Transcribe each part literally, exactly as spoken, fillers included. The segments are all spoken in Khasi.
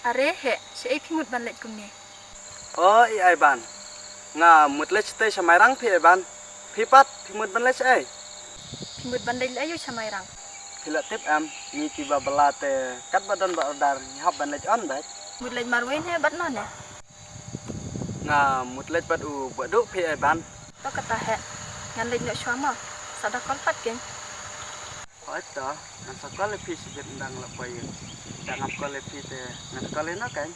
Are heh, shaei phi mut ban leit kumne? O, i Aiban. Nga mut leit shatei sha Mairang phi Aiban. Phi pat, phi mut ban leit shaei? Phi mut ban leit leh aïu sha Mairang? Phi la tip em, ngi kiba bylla te katba don ba order ngi hap ban leit on beit. Mut leit marwei ne bad no ne? Nga mut leit bad u Bah Duh phi Aiban. To kata heh, ngan leit noh shuwa mo. Sa da call pat kein. Hooid to, ngan sa call ïa phi shibit ynda nga la poi ïing. Da ngam call ïa phi te ngan call ïa no kein.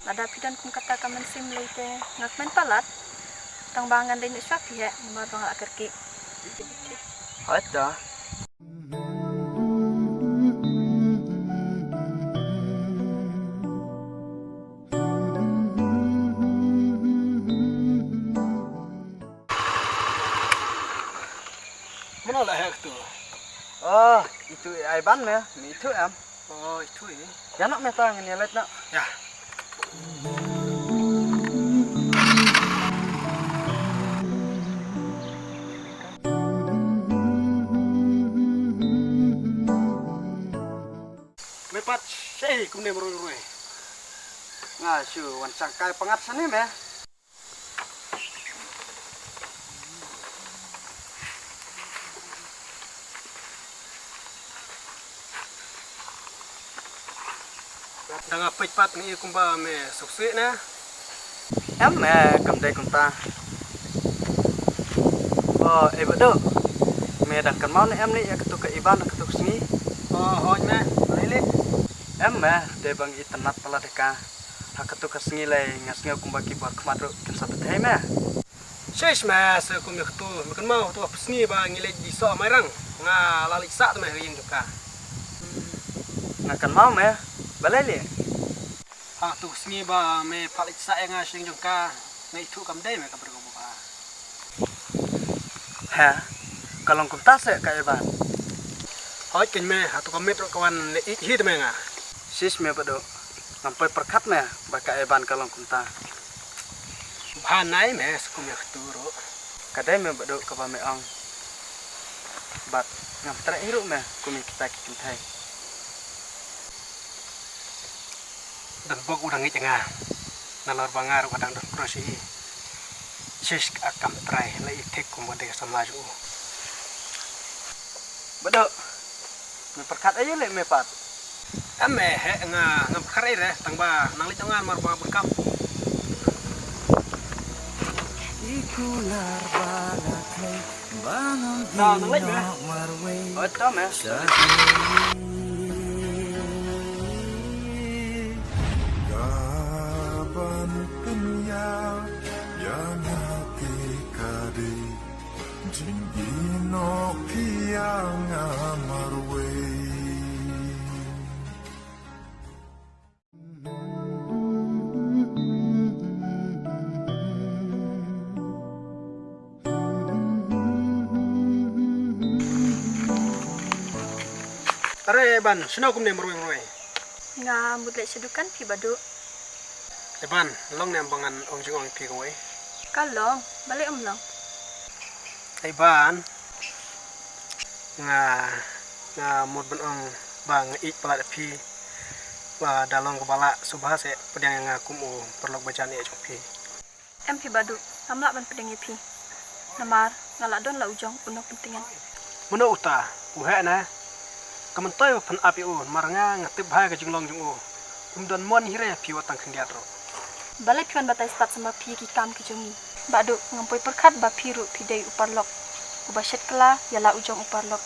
Lada phi don kum kata ka mynsiem lei te nga kmen palat. Tang ba ngan leit noh shuwa phi heh, namar ba nga la kyrkieh. Hooid to. Mano la heh tu? Oh, itu i Aiban me, me itu em. Oh, itu i. Ïa noh me ta ngin ïa leit noh. Ïa. Me pat shaei kumne marwei marwei? Nga shu wan shangkai pyngngad shane me. Da nga peit pat nga i kumba me suk sih ne. Em me, kam dei kumta. O, eh, Bah Duh. Me dang kynmaw ne em ne ïa katu ka Iban ha katu ka sngi? O, hooid me, lei lei. Em me, dei ba nga itynnad palat ïa ka. Ha katu ka sngi lei nga sngew kumba ki bor khmat ruh kin sa pynthei me. Shish me, sa kum ïa katu, me kynmaw katu ka sngi ba ngi leit die soh Mairang. Nga la leit sah te me ha ïing jong ka. Nga kynmaw me, balei lei? Ha katu ka sngi ba me phah leit sah ïa nga sha ïing jong ka, nga ithuh kam dei me ka briew kaba bha. He, ka long kumta se ka Iban. Hooid keiñ me, hato ka miet ruh ka wan leh ïeit hi te me nga. Shish me Bah Duh, ngam poi pyrkhat me ba ka Iban ka long kumta. Bha nai me, sa kum ïa katu ruh. Ka dei me Bah Duh kaba me ong. Bad ngam treh hi ruh me kum ïa kita ki kynthei. Don bok u dang ngeit ïa nga. Nalor ba nga ruh nga dang don crush ïa i. Shish, ka kam trai, la i thik kumba dei ka samla jong u. Bah Duh, me pyrkhat aïu leh me pat? Em me, he, nga ngam pyrkhat ei re, tang ba nang leit jong nga namar ba bun kam. Nang leit me. Oi, to me. Ka ban pynïap ïa nga te ka dei jingïehnoh ïa nga marwei. Are Iban, shano kumne marwei marwei? Nga mut leit sha dukan phi Bah Duh. Iban, long ne em ba ngan ong jingong ïa phi kawei? Ka long, balei ym long? Iban, nga, nga mut ban ong ba nga ïeit palat ïa phi. Ba da long kaba lah sngewbha seh pdiang ïa nga kum u paralok ba jan ïa jong phi. Em phi Bah Duh, ngam lah ban pdiang ïa phi. Namar nga la don la u jong u nongpyntngen. Mano uta? U heh ne? Ka myntoi ba phin ap ïa u, namar nga nga tip bha ka jinglong jong u. Um don mon hi re phi wat tang khyndiat ruh. Balei phi wan batai stad sa ma phi ki kam ki jong ngi? Bah Duh, ngam poi pyrkhat ba phi ruh phi dei u paralok uba shet kylla ïa la u jong u paralok.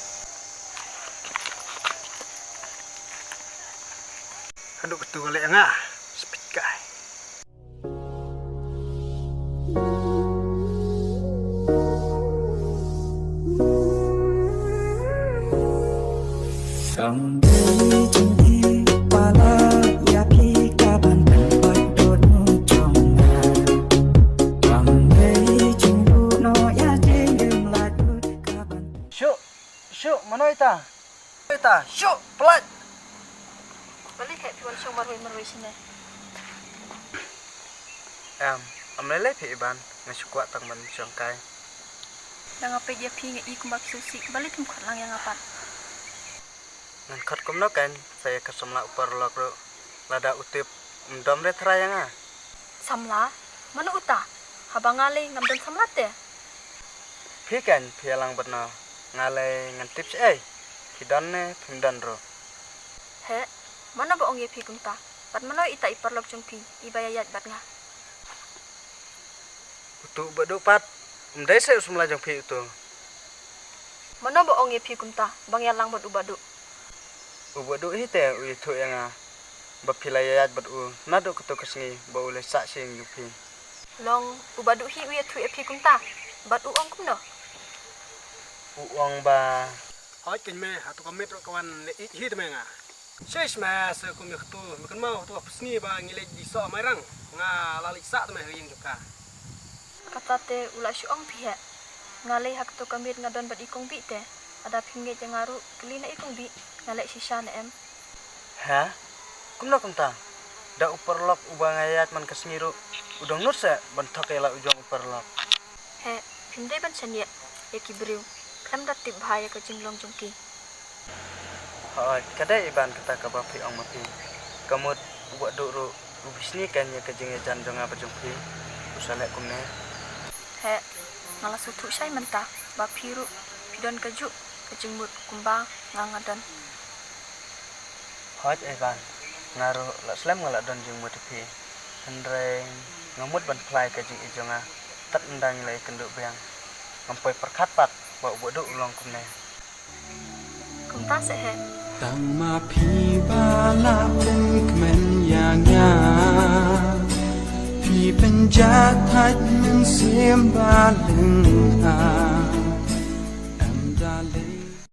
Haduh katu ka leh nga spit kai. Kam dei jingïeit palat ïa phi ka ban pynpait dohnud jong nga. Kam dei jingduh noh ïa jingim lait lut ka ban. Shuh, shuh, mano ita? Ita, shuh, pynlait. Balei heh phi wan shong marwei marwei shane? Em, ym lei lei phi Iban, nga shu kwah tang ban shong kai. Da nga peit ïa phi nga i kumba phi sngewsih, balei phim khot lang ïa nga pat? Ngan khot kumno kan, sa ïa ka samla u paralok ruh. Lada u tip, um dom re trai ïa nga. Samla? Mano uta? Haba nga lei ngam don samla te. Phi kan phi ïalang bad no. Nga lei ngan tip shaei. Phi don ne phim don ruh. He, mano ba ong ïa phi kumta? Bad mano ita i paralok jong phi iba ïaid bad nga? Utu u Bah Duh pat, um dei seh u samla jong phi utu. Mano ba ong ïa phi kumta ba nga ïalang bad u Bah Duh? U Bah Duh hi te u ïathuh ïa nga ba phi la ïaid bad u naduh kato ka sngi ba u leit sah sha ïing jong phi. Long, u Bah Duh hi u ïathuh ïa phi kumta? Bad u ong kumno? U ong ba, hoi kynmaw, hato ka miet ruh ka wan leit hi te me nga. Shish me, sa kum ïa katu, me kynmaw hato ka sngi ba ngi leit die soh Mairang, nga la leit sah te me ha ïing jong ka. Kata te u la shu ong phi he. Nga lei ha kato ka miet nga don bad i Kong Bih te. Lada phim ngeit ïa nga ruh, kylli na i Kong Bih, nga leh shisha ne em. He? Kumno kumta? Da u paralok uba nga ïaid man ka sngi ruh u dang nud seh ban thok ïa la u jong u paralok. He, phim dei ban shaniah ïa ki briew. Khlem da tip bha ïa ka jinglong jong ki. Hooid, ka dei i Ban kata kaba phi ong ma phi. Ka mut u Bah Duh ruh u bishni kan ïa ka jingïajan jong nga bad jong phi. U sa leh kumne. He, nga la sngewthuh shai mynta ba phi ruh phi don kajuh ka jingmut kumba nga nga don. Hooid ei Ban, nga ruh la slem nga la don jingmut ïa phi. Hynrei nga mut ban pynlait ka jingïeit jong nga. Tad ynda ngi la ïakynduh biang, ngam poi pyrkhat pat ba u Bah Duh u long kumne. Kumta seh he. Tang ma phi ba la pynkmen ïa nga, phi pynjah thait mynsiem ba lyngkha.